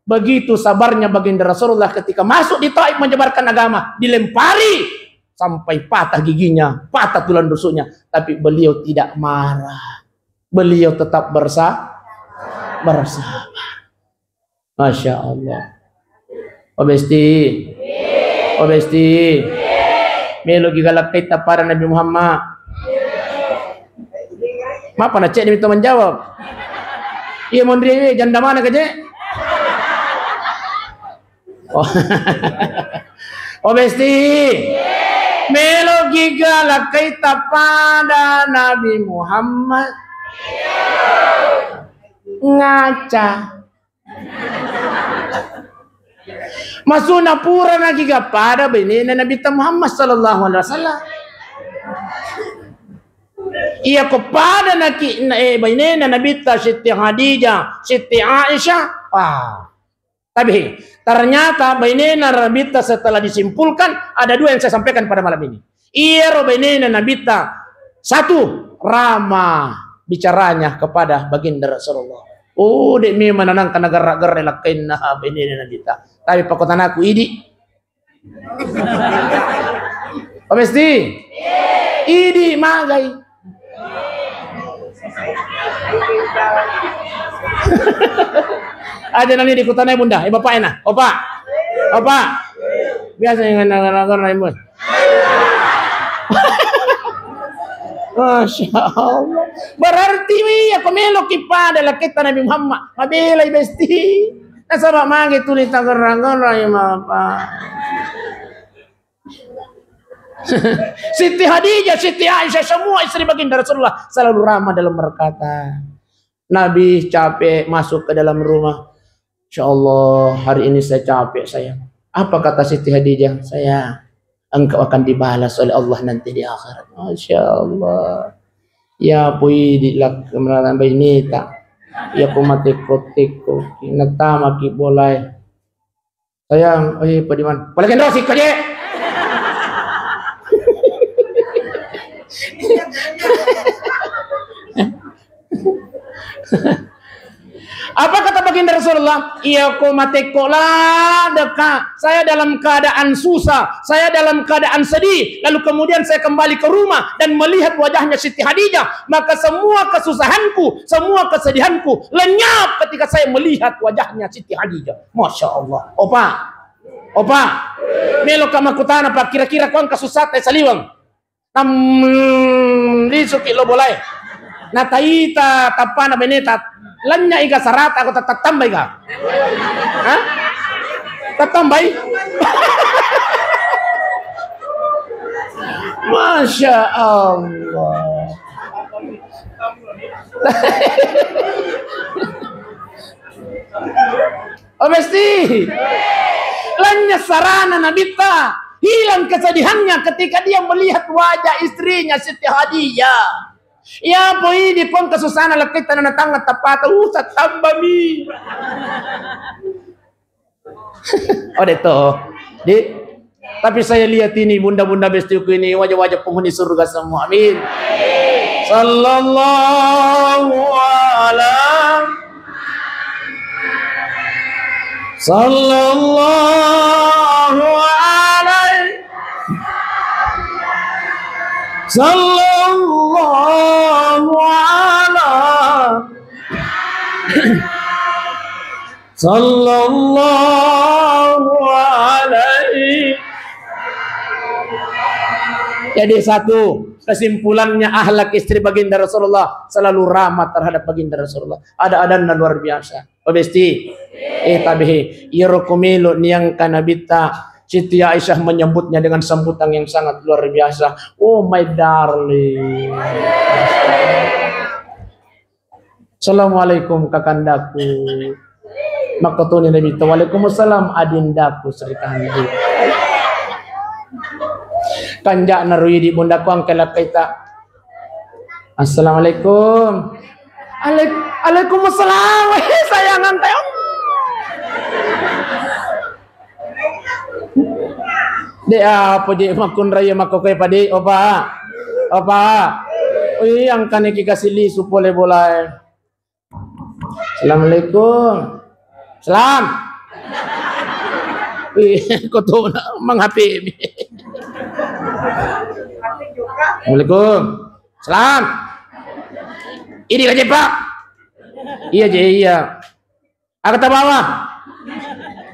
begitu sabarnya baginda Rasulullah ketika masuk di Taif menyebarkan agama, dilempari sampai patah giginya, patah tulang rusuknya, tapi beliau tidak marah. Beliau tetap bersa-, bersabar. Masya Allah. Oh Besti. Oh Besti. Melo gi galakkaita pada Nabi Muhammad. Mapa na cek demi to menjawab. Iya monri, janda mana kaje? Oh. Oh Besti. Melo gi galakkaita pada Nabi Muhammad. Ngaca. Masuna pura naki ga pada bainena Nabitta Muhammad sallallahu alaihi wasallam. Iya ko pada naki, eh, bainena Nabitta Siti Khadijah, Siti Aisyah. Wah. Tapi ternyata bainena Nabitta setelah disimpulkan ada dua yang saya sampaikan pada malam ini. Iyaro bainena Nabitta, satu, ramah bicaranya kepada baginda Rasulullah. Oh, de memang nanang kana gerra-gerra lakkainna bainena Nabitta. Tapi pakotanaku idi. Pamesti? Idi magai. Aja nani dikutanai Bunda, eh, bapak ena, opa, opa. Biasa yang nana-nana ibu. Masya Allah. Berarti iya ko meloki pada lakkainna Nabi Muhammad, mabelai Besti. Nasaba magi tuli tagerra-gerra ya mapa. Siti Khadijah, Siti Aisyah, semua istri baginda Rasulullah selalu ramah dalam berkata. Nabi capek masuk ke dalam rumah. Insya Allah hari ini saya capek sayang. Apa kata Siti Khadijah? Sayang, engkau akan dibalas oleh Allah nanti di akhirat. Masya Allah. Ya pui di lak kemenangan bainita. Ya pui mati kotik kotik. Natama ki bolai. Sayang, eh, padiman. Pala kenro sikko je. Apa kata baginda Rasulullah? "Iya ko matekko ladeka, saya dalam keadaan susah, saya dalam keadaan sedih, lalu kemudian saya kembali ke rumah dan melihat wajahnya Siti Khadijah, maka semua kesusahanku, semua kesedihanku lenyap ketika saya melihat wajahnya Siti Khadijah." Masya Allah. Opa, opa, melo ka makkutana pa, kira-kira ko engka susah te saliweng? Tam-, lisuki lo bolae. Nataita tappana beneta. Lanya iga sarata ko tatambai ga? Hah? Tatambai? Masya Allah. Oh, besti. Lanya sarana Nabitta, hilang kesedihannya ketika dia melihat wajah istrinya Siti Khadijah. Ya, poi di kong kesusahan lekkaita na tangnga tapata, usah tambah mi. Oh, detto. Di, tapi saya lihat ini bunda-bunda bestiku ini wajah-wajah penghuni surga semua. Amin. Sallallahu ala Sallallahu alaihi Sallallahu ala Sallallahu alaihi Jadi satu kesimpulannya, akhlak istri baginda Rasulullah selalu ramah terhadap baginda Rasulullah. Ada-adanna luar biasa. Oh, besti. Eh, tabe, iyaro ko melo niangka Nabitta, Siti Aisyah menyambutnya dengan sambutan yang sangat luar biasa. "Oh, my darling." "Assalamualaikum, kakandaku." Makkotoni Nabitta, "Waalaikumsalam, adindaku, serikandi." Kanja'na ruidi bundaku angka lakkaita. "Assalamualaikum." "Alaik-, Waalaikumsalam." "Eh, sayanganta, ya Allah." De apa je makkunrai makkokoe padi, opa. Opa. Ui, angkane ki kasi lisu pole bolae. "Assalamualaikum." "Salam." Ih, kotona mang H P mi. "Assalamualaikum." "Salam." "Idi aja, Pak?" "Iya je, iya." "Aga tabawa?"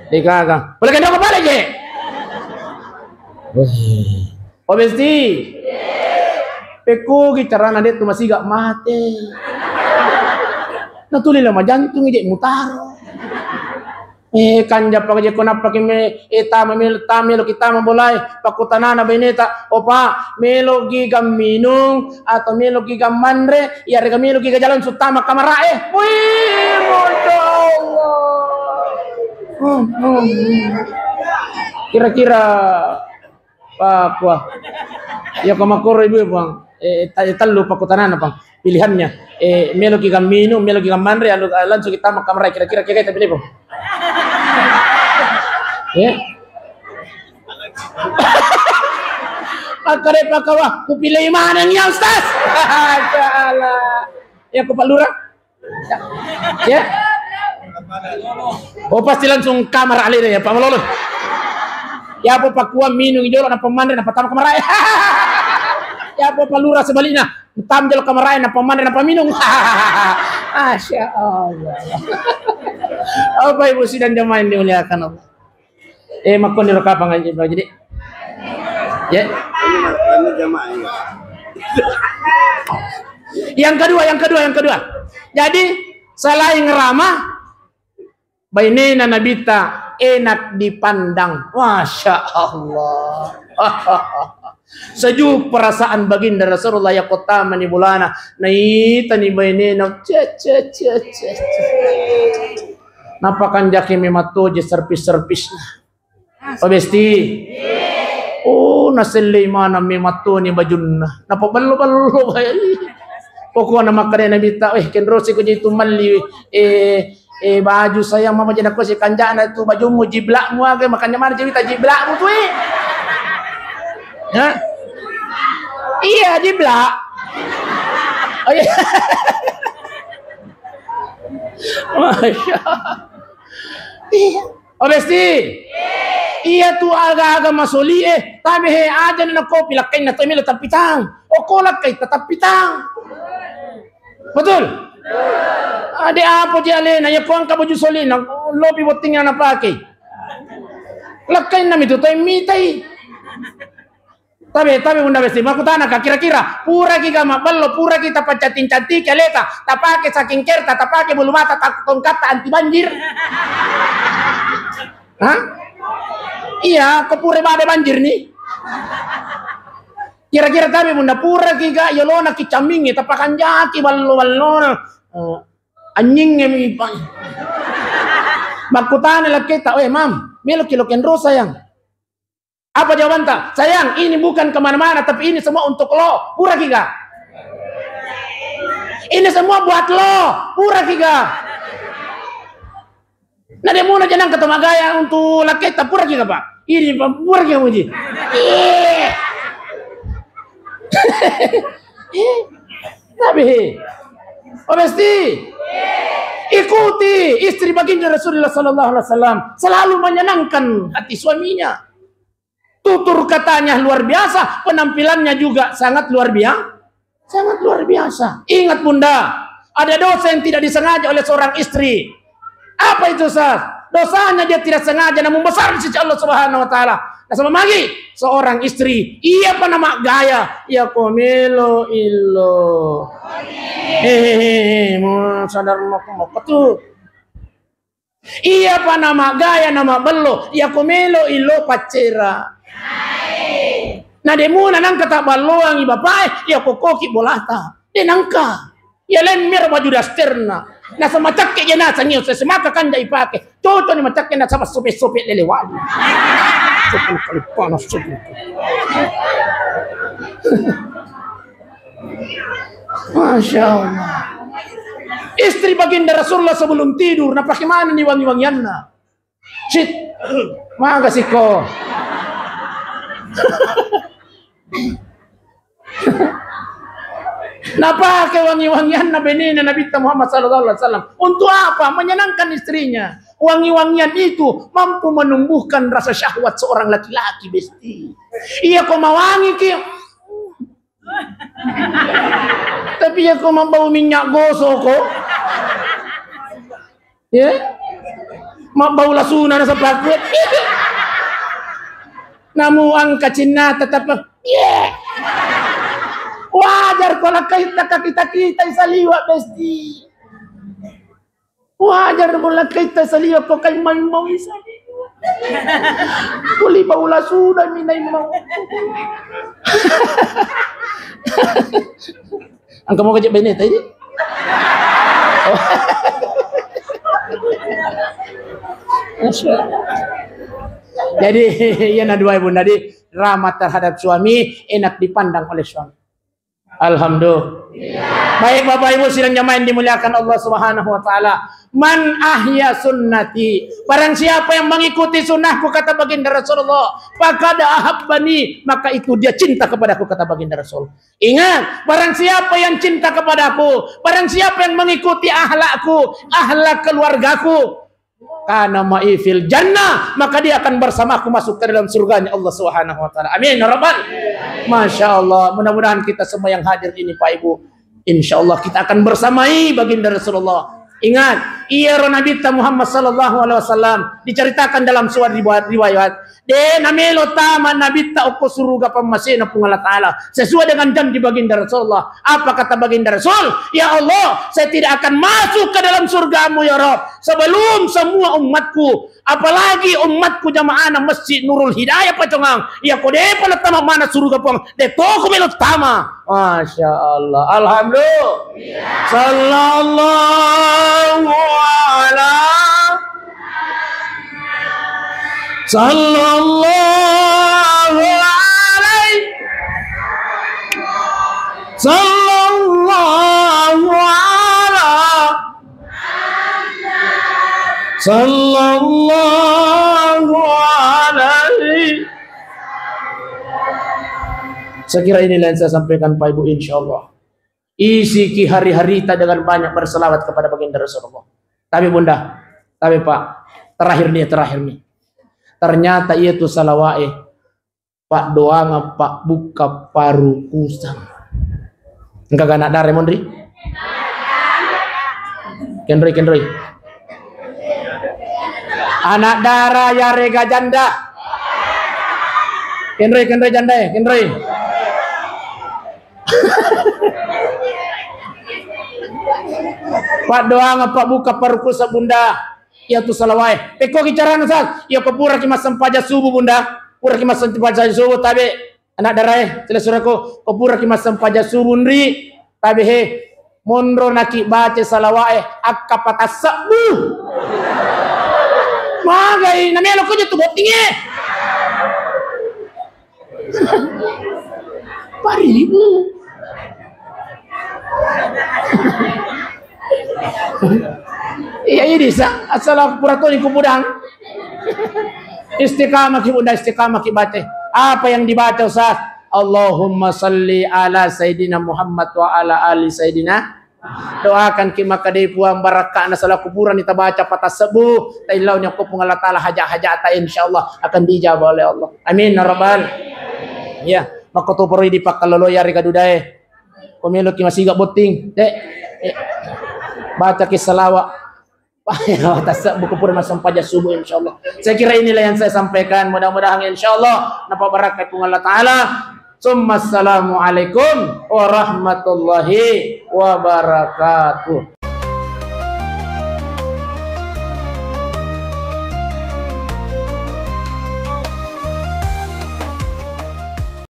"Dekaga." "Boleh kendong kepala je." Weh. Oh, besti. Pekkogi carana de tu masiga mate. Natuli lama jantung je mutaro. Eh, kanja pa je ko nappa ki me, eh, tama melo, tama melo kita ma bolai. Pakkutanana baineta, "Opa, melo gi gamminung atau melo gi gammanre, iyarega melo gi gajalang suttama kamara e?" Wih, Masya Allah. Hmm, hmm, hmm. Kira-kira Pakua. Iya ko makkoro ibu, Bang. Eh, ta-, tellu pakkutanana, Bang. Pilihannya. Eh, meloki gamminung, meloki gammanre, alu-, langsung kita makamrai. Kira-kira, kira-kira, tapi, Bang. Ya. Makkeda pakawa, kupilih mana ya, Ustaz? Salah. Ya, ku Pak Lurah. Ya. Oh, pasti langsung kamar alena ya, Pak Malolo. Ya, apa pakua minung jolo, napa manre, napa tama kamar. Ya, apa Pak Lurah sebaliknya, tam jolo kamar, napa manre, napa minung. Masya Allah. Apa Ibu sidang jamaah yang dimuliakan Allah? Eh, makkoni ro kapang aja, Pak, jadi. Ya. Ini jamaah ini. Yang kedua, yang kedua, yang kedua. Jadi, selain ramah, bainena Nabitta enak dipandang. Masya Allah. Sejuk perasaan baginda Rasulullah ya kota mani bulana. Naitani bainena. Ce, ce, ce, ce, ce. Napakanjaki memattoje serpis-serpisna. Oh, besti. Oh, nasellei maneng mematto ni bajunna. Napa bello-bello bae. Pokokna makkeda Nabitta, "Eh, kenrosi ko je tu melli, eh, eh, baju sayang mama je." Nakosi kanjana tu bajummu, jiblakmu aga, makanja mana cerita jiblakmu tu, eh. Hah? Iya, jiblak. Oh, iya. Masya Allah. Iya. Oh, Besti. Iya tu aga-aga masoli, eh. Tabe he aja na kopi lakkainna to melo tapitang. Oh, ko lakkai tapitang. Betul? Ade apa je alena, ya ko engka baju solina, lopi bottingna napake. Lakkainna mitu to mitai. Tabe, tabe Bunda Besti, makkutanaka, kira-kira puraki ga mabbello, puraki tapaccanting-cantingi aleta, tapake skincare ta, tapake bulu mata, ta, tongkatta anti banjir? Hah? Iya, ko pura bade banjir ni. Kira-kira tabe Bunda, puraki ga yolona ki cammingnge, tapakanjaki ballo-ballona. Eh, anyingnge mi pa-, makkutana lakketa, "Eh, Mam, meloki lo kenro, sayang?" Apa jawabanta? "Sayang, ini bukan kemana-mana, tapi ini semua untuk lo. Puraki ga? Ini semua buat lo. Puraki ga?" Na de muna janang kata magaya untuk lakketa, puraki ga, Pak? Ini, Pak, puraki ga muji. Iya. Tapi, oh, Besti, ikuti istri baginda Rasulullah sallallahu alaihi wasallam, selalu menyenangkan hati suaminya. Tutur katanya luar biasa, penampilannya juga sangat luar biasa. Sangat luar biasa. Ingat, Bunda, ada dosa yang tidak disengaja oleh seorang istri. Apa itu, Ustaz? Dosanya dia tidak sengaja, namun besar di sisi Allah Subhanahu wa Ta'ala. Nasaba magi seorang istri, iya pa namaggaya, iya ko melo illo. Hehehe, mau sadar mau, mau tu. Iya pa namaggaya, namabbello, iya ko melo illo paccera. Na de muna nangka tabballoangi bapae, iya ko koki bolata. De nangka. Iya lemmero baju dasterna. Nasaba macakke je naseng iyo, semaka kanja ipake. Cocok ni macakke nasaba sope-sope lele wali. Sope kali panas, sope. Masya Allah. Istri baginda Rasulullah sebelum tidur, napake manenni wangi-wangianna. Cit, maga siko. Napake wangi-wangianna benena Nabitta Muhammad sallallahu alaihi wasallam. Untuk apa? Menyenangkan istrinya. Wangi-wangian itu mampu menumbuhkan rasa syahwat seorang laki-laki, Besti. Iya ko mawangiki. Tapi iya ko mabau minyak gosok ko. Ya? Mabbau lasuna nasaba kuat. Namu engka cinna tetap. Iya. Wajar ko lakkainna kita-kita saliwa, Besti. Wajar ko lakkainna saliwa ko kai mau-mau saliwa. Kuli bau lasuna minai mau. Engka mau kejep bene tadi? Oh. Masya Allah. Jadi, iya na dua ibu tadi, rahmat terhadap suami, enak dipandang oleh suami. Alhamdulillah. Baik, Bapak Ibu sidang jamaah yang dimuliakan Allah Subhanahu wa Ta'ala. "Man ahya sunnati." Barang siapa yang mengikuti sunnahku, kata baginda Rasulullah, "faqad ahabbani," maka itu dia cinta kepadaku, kata baginda Rasul. Ingat, barang siapa yang cinta kepadaku, barang siapa yang mengikuti ahlakku, ahlak keluargaku, "kana ma'i fil jannah," maka dia akan bersamaku masuk ke dalam surganya Allah Subhanahu wa Ta'ala. Amin, ya Rabbal. Masya Allah, mudah-mudahan kita semua yang hadir ini, Pak Ibu, insya Allah kita akan bersamai baginda Rasulullah. Ingat, iyaro Nabitta Muhammad sallallahu alaihi wasallam diceritakan dalam sebuah riwayat, riwayat, de namelo tama Nabitta okko suruga pammasena Puang Allah Ta'ala sesuai dengan janji baginda Rasulullah. Apa kata baginda Rasul? "Ya Allah, saya tidak akan masuk ke dalam surgamu, ya Rabb, sebelum semua umatku, apalagi umatku jamaahna Masjid Nurul Hidayah Pacongang. Iya ko depa nattama mana suruga Puang, de toko melo tama." Masya Allah. Alhamdulillah. Sallallahu ala, sallallahu alaihi, sallallahu ala, sallallahu alaihi. Saya kira inilah yang saya sampaikan, Pak Ibu, insya Allah. Isiki hari-harita dengan banyak berselawat kepada baginda Rasulullah. Tabe, Bunda. Tabe, Pak. Terakhir nih, terakhir nih. Ternyata iya tu salawa'e paddoangeng pabbukka parukusang. Engka ga anak dara monri? Kenroi, kenroi. Anak dara yarega janda. Kenroi, kenroi janda, eh, kenroi. Paddoangeng pabbukka parukusang, Bunda. Iya tu salawa'e. Pekkogi carana, Ustaz? Iya, ko puraki massempajang subuh, Bunda. Puraki massempajang subuh, tabe, anak darae, silessureko, ko puraki massempajang subuh nri, tabe he, monro naki baca salawa'e akka patassebbu. Magai, namelo ko tu bottinge. Paribu. Iya, ini sa-, asal aku pura toni kupudang. Istiqamah ki, Bunda, istiqamah ki baca. Apa yang dibaca, Ustaz? Allahumma salli ala Sayyidina Muhammad wa ala ali Sayyidina. Doakan ki maka dei Puang barakka'na sala kuburan ni tabaca patassebbu, taillauni ko Puang Allah Ta'ala haja-hajata, insyaallah akan diijabah oleh Allah. Amin ya rabbal. Ya, makko to poroi dipakkalolo yarega dudae. Ko meloki masiga botting, de. Eh. Baca ki salawa. Patassebbu ko pura massempajang subuh, insyaallah. Saya kira inilah yang saya sampaikan. Mudah-mudahan insyaallah napabarakkai Puang Allah Ta'ala. Summa assalamualaikum warahmatullahi wabarakatuh.